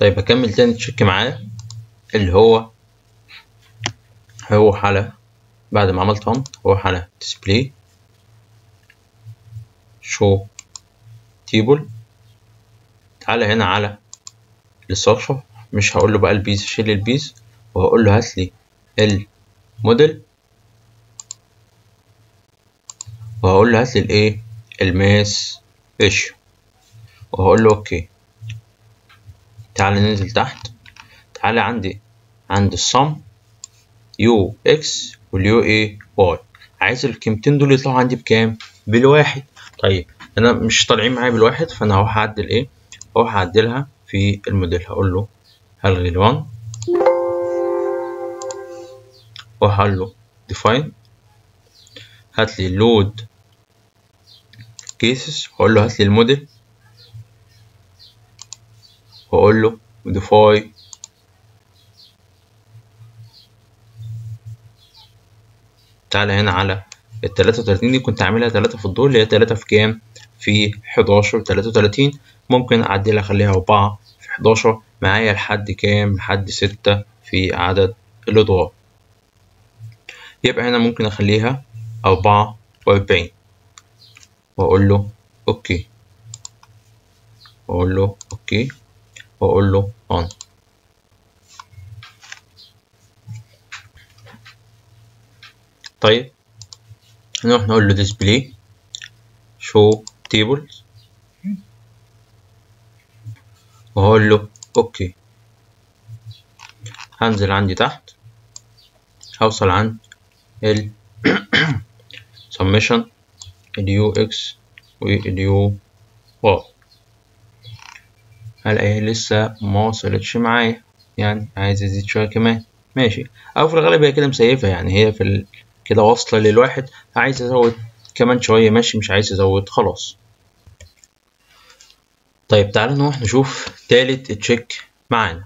طيب هكمل تاني check معايا اللي هو هروح على بعد ما عملت run هروح على display show table. تعالى هنا على ال structure، مش هقول له بقى ال base، شيل ال base وهقول له هات لي الموديل، وهقول له هات لي الايه ال mass ratio، وهقول له okay. تعالى ننزل تحت، تعالى عندي عند ال sum U X وال U اي Y، عايز القيمتين دول يطلعوا عندي بكام؟ بالواحد. طيب انا مش طالعين معايا بالواحد، فانا هروح اعدل ايه؟ هروح اعدلها في الموديل. هقول له هلغي ال1 وهقول له define، هات لي load cases، هقول له هات لي الموديل، واقول له modify تعالى هنا على ال 33 دي كنت عاملها 3 في الدور اللي هي 3 في كام؟ في 11 33. ممكن اعدلها اخليها 4 في 11، معايا لحد كام؟ لحد 6 في عدد الادوار. يبقى هنا ممكن اخليها 44 واقول له okay، واقول له okay، واقول له on. طيب نروح نقول له display show tables وهقول له okay. هنزل عندي تحت، هوصل عند ال summation ال U X وال U Y، هلاقيها لسه ما وصلتش معايا، يعني عايز ازيد شوية كمان ماشي، او في الغالب هي كده مسيفه، يعني هي في كده واصله للواحد، عايز ازود كمان شوية ماشي، مش عايز ازود خلاص. طيب تعالى نروح نشوف تالت check معانا.